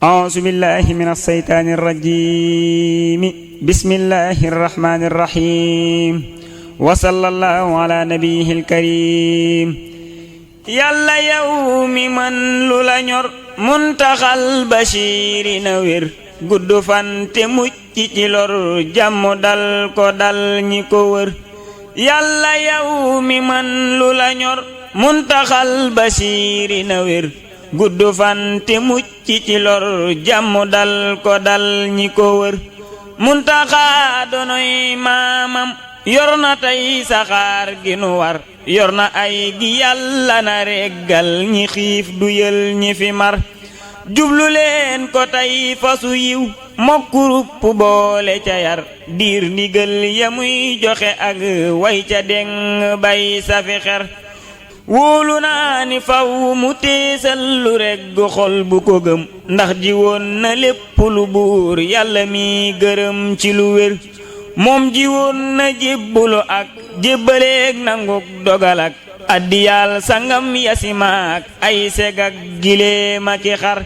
أعوذ بالله من الشيطان الرجيم بسم الله الرحمن الرحيم وصلى الله على نبيه الكريم يلا يوم من لولا ñor muntaxal bashiri na wér gudd fan te mucc ci lor jàmm dal ko dal ñi ko wër yàlla yow mi man lula ñor muntaxal bashiri na wér gudd fan te mucc ci lor jàmm dal ko dal ñi ko wër muntaxa donoy maamam yor na tey saxaar gi nu war yor na ay gi yàlla na reggal ñi xiif du yël ñi fi mar jublu leen ko tey fasu yiw mokku rupp boole ca yar diir ndigal ya muy joxe ak way ca deng bay safi xer wóolu naa ni faw mu teesal lu regg xol bu ko gëm ndax ji woon na lépp lu buur yàlla mi gërëm ci lu wér moom ji woon na jébbulu ak jébbaleeg nanguk dogal ak addiyaal sangam yasimaak ay segak gileema ki xar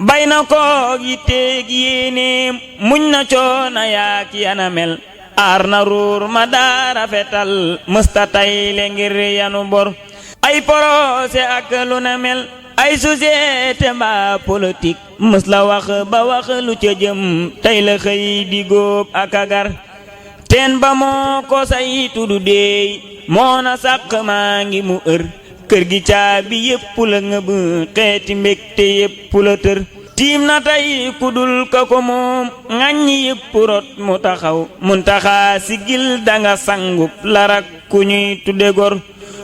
bay na koog yitteeg yéenéem muñ na coona yaak yana mel aar na ruur ma daara fetal mësta tayle ngir yanu bor ay porose ak lu na mel ay société mbaa politique mës la wax ba wax lu ca jëm tey la xëy di góob ak agar teen ba moo ko say tuddu deey moo na sàq maa ngi mu ër kër gi caabi yépp la ngëb xeeti mbégte yépp la tër tiim na tey kudul ka ko moom ŋàññi yépp rot mu taxaw muntaxaa sigil danga sangub larak ku ñuy tudde gor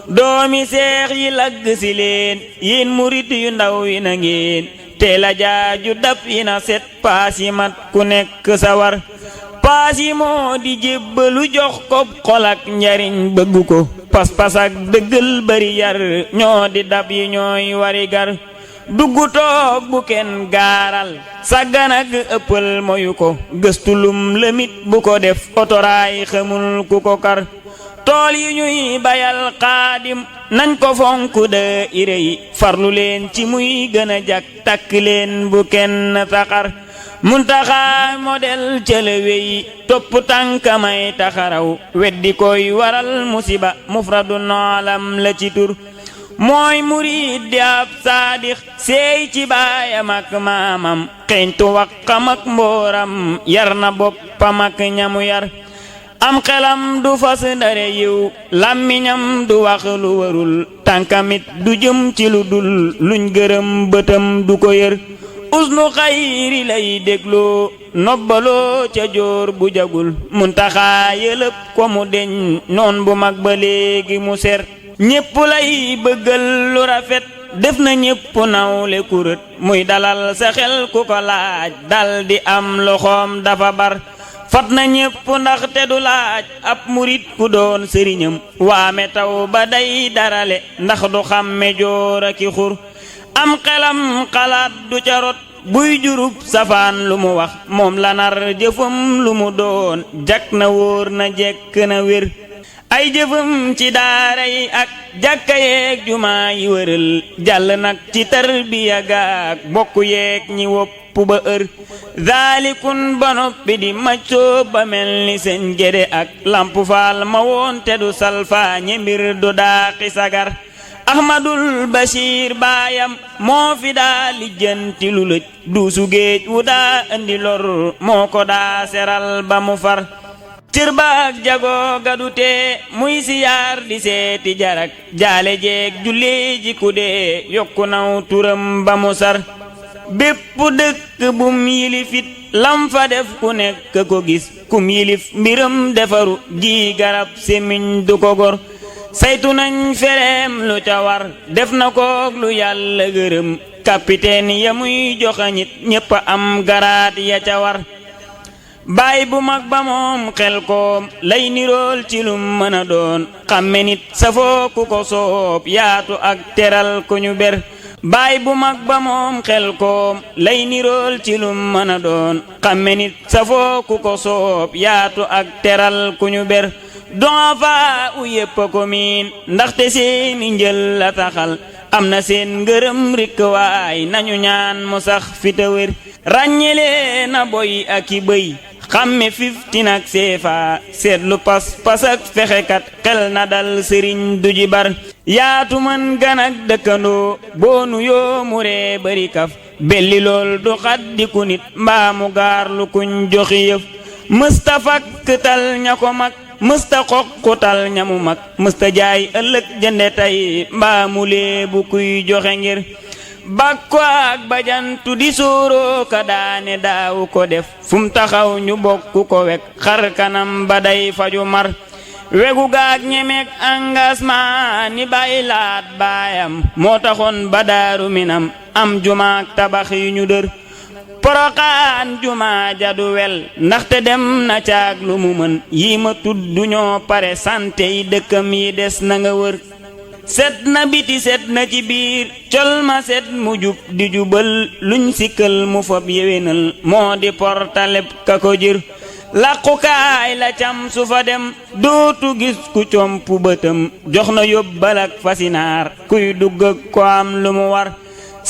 doomi seex yi lagg si leen yéen murit yu ndaw yi na ngeen teel a jaaju dab yi na set paas yi mat ku nekk sawar paas yi moo di jébbalu jox ko xol ak njariñ bëgg ko pas-pas ak dëggal bari yar ñoo di dab yi ñooy wari gar duggu toog bu kenn gaaral sàggan ak ëppal moyu ko gëstulum lëmit bu ko def otoraay xamul ku ko kar tool yi ñuy bayal xaadim nañ ko fonk de ire yi farlu leen ci muy gën a jak takk leen bu kenn taxar muntaxa model cëlëwe yi topp tànkamay taxaraw weddi koy waral musiba mufradu noolam la ci tur mooy murid di ab saadix seey ci baayam ak maamam xeeñtu waqam ak mbooram yar na boppam ak ñamu yar am xelam du fas ndare yiw làmmiñam du wax lu warul tànkamit du jëm ci lu dul luñ gërëm bëtam du ko yër usnu xayri lay dégloo nobbaloo ca joor bu jagul muntaxaa yëlëb ko mu deñ noon bu mag ba léegi mu ser ñépp lay bëggal lu rafet def na ñépp nawle kurët muy dalal sa xel ku ko laaj dal di am loxoom dafa bar fat na ñépp ndax te du laaj ab murit ku doon sëriñam waame taw ba day darale ndax du xàmme joor aki xur am xelam xalaat du ca rot buy jurub safaan lu mu wax moom la nar jëfam lu mu doon jak na wóor na jekk na wér ay jëfam ci daara yi ak jàkka yeeg jumaa yi wëral jàll nag ci tarbiya gaak bokk yeeg ñi wopp ba ër zaalikun ba noppi di maccoo ba mel ni seen géde ak lamp faal ma woon te du salfaañe mbir du daaqi sagar ahmadul bashir baayam moo fi daa lijjanti lu lëj duusu géej wu daa andi lor moo ko daa seral ba mu far cër baak jagoo gadu tee muy siyaar di seeti jarak jaale jeeg jullee ji ku dee yokku naw turam ba mu sar bépp dëkk bum yilifit lam fa def ku nekk ko gis kum yilif mbiram defaru gi garab semiñ du ko gor saytu nañ fereem lu ca war def na koog lu yàlla gërëm capitaine ya muy joxañit ñépp am garaat ya ca war baay bu mag ba moom xel koom lay nirool ci lu mën a doon xamme nit safoo ku ko soob yaatu ak teral ku ñu ber baay bu mag ba moom xel koom lay nirool ci lu mën a doon xamme nit safoo ku ko soob yaatu ak teral ku ñu ber doon fa u yépp ko miin ndaxte seeni njël la taxal am na seen ngërëm rikk waay nañu ñaan mu sax fi te wér ràññelee na boy ak i bëy xàmme fiftin ak seefa seetlu pas ak fexekat xel na dal sëriñ du ji bar yaatu man gan ak dëkkandoo boo nuyoo mu ree bari kaf belli lool du xaddiku nit mbaa mu gaar lu kuñ joxi yëf mësta fakkatal ña ko mag mësta xoqutal ña mu mag mësta jaay ëllëg jënde tey mbaa mu leebu kuy joxe ngir bakko ak bajantu di sóoroo ka daane daawu ko def fum taxaw ñu bokku ko wek xar kanam ba day faju mar wegu gaag ñemeek engagement ni bàyyi laat baayam moo taxoon ba daaru minam am jumaak tabax yu ñu dër poroxaan jumaa jadu wel ndaxte dem na caag lu mu mën yi ma tudd ñoo pare sante yi dëkkam yi des na nga wër set na biti set na ci biir col ma set mu jub di jubal luñ sikkal mu fab yéwénal moo di portaleb ka ko jër làqukaay la cam su fa dem dootu gis ku comp bëtam jox na yóbbal ak fasinaar kuy dugg ak ko am lu mu war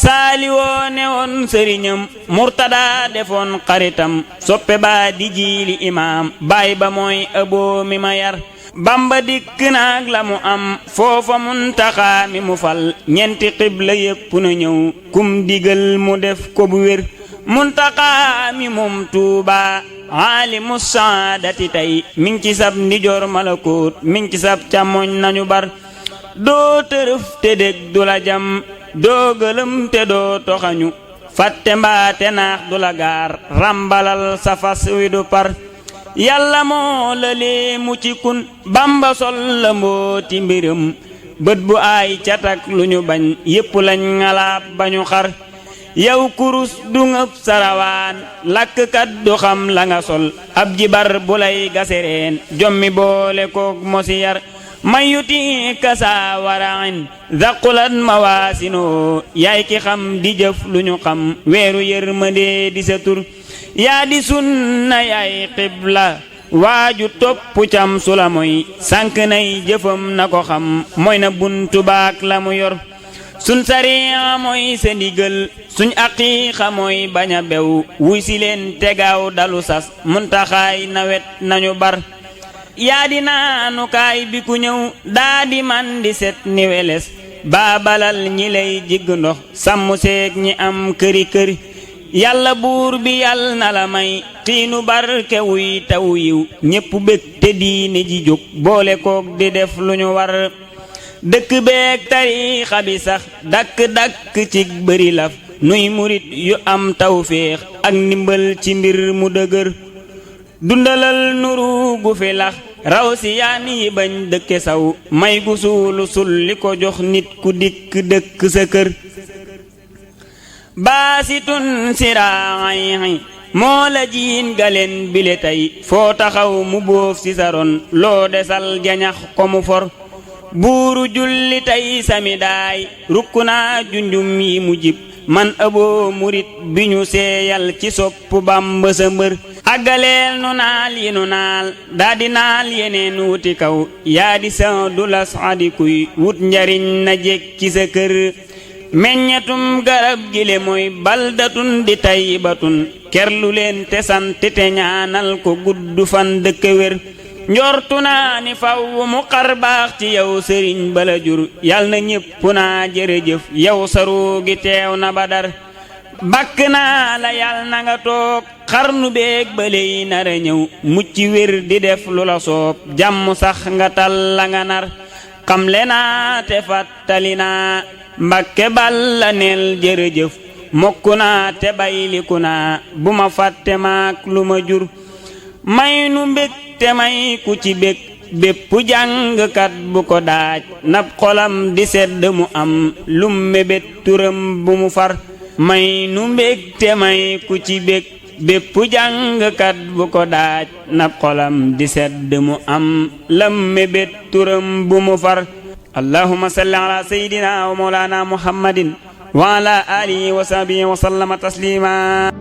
saaliwoo ne woon sëriñam murtada defoon xaritam soppe baa di jiili imaam baay ba mooy aboo mi ma yar bamba dikk naag la mu am foofa muntaxaa mi mu fal ñenti xibla yépp na ñëw kum digal mu def ko bu wér muntaxaa mi moom tuuba aalimu saadati tey mi ngi ci sab ndijoor malakoot mi ngi ci sab càmmoñ nañu bar doo tërëf te dég du la jam doo gëlëm te doo toxañu fàtte mbaate naax du la gaar rambalal sa fas wi du par yàlla moo la lee mu ci kun bamba sol la mbooti mbiram bët bu aay catak lu ñu bañ yépp lañ ngalaab bañu xar yow kurus du ngëp sarawaan lakkkat du xam la nga sol ab jibar bu lay gasereen jommi boole koog mosi yar mayuti kasa warain zaqulat mawaasinoo yaay ki xam di jëf lu ñu xam weeru yërmande di sa tur yaa di sunna yaay xibla waaju topp cam su la mooy sànk nay jëfam na ko xam mooy na buntu baak la mu yor sun sariya mooy sa ndigal suñ aqiiqa mooy bañ a bew wuy si leen tegaaw dalu sas muntaxaay nawet nañu bar yaa di naanukaay bi ku ñëw daa di man di set ni weles baabalal ñi lay jigg ndox sàmm seeg ñi am këri këri yàlla buur bi yàlla na la may xiinu barke wuy taw yiw ñépp bég te diine ji jóg boole koog di def lu ñu war dëkk beeg tariixa bi sax dakk ci bëri laf nuy murit yu am tawféex ak ndimbal ci mbir mu dëgër dundalal nuru gu fi lax raw si yaan yi bañ dëkke saw may gu suulu sul li ko jox nit ku dikk dëkk sa kër baasitun siraayhi moo la jiin galeen bile tey foo taxaw mu boof si sa ron loo desal jañax ko mu for buuru julli tey sami daay rukku naa junjum yi mu jib man aboo murit bi ñu seeyal ci sopp Bamba sa mbër àggaleel nu naal yi nu naal daa di naal yeneen wuti kaw yaa di sa du las adikuy wut njariñ na jekki sa kër meññetum garab gile mooy baldatun di taybatun kerlu leen te sant te ñaanal ko gudd fan dëkk wér njortu naa ni faw mu xar baax ci yow sëriñ bala jur yal na ñépp naa jërëjëf yow saru gi teew na badar bakk naa la yal na nga toog xarnu beeg baley nara ñëw mucc wér di def lu la soob jàmm sax nga tal la nga nar xamle naa te fàttali naa mbakke balla neel jërëjëf mokku naa te bayliku naa bu ma fàtte maak lu ma jur may nu mbég te may ku ci bég bépp jàngkat bu ko daaj nab xolam di sedd mu am lum mébét turam bu mu far may nu mbég te may ku ci bég bépp jàngkat bu ko daaj nab xolam di sedd mu am lam mébét turam bu mu far allahumma salli ala sayyidina wa mawlana muhammadin wa ala alihi wa sahbihi wa sallama taslima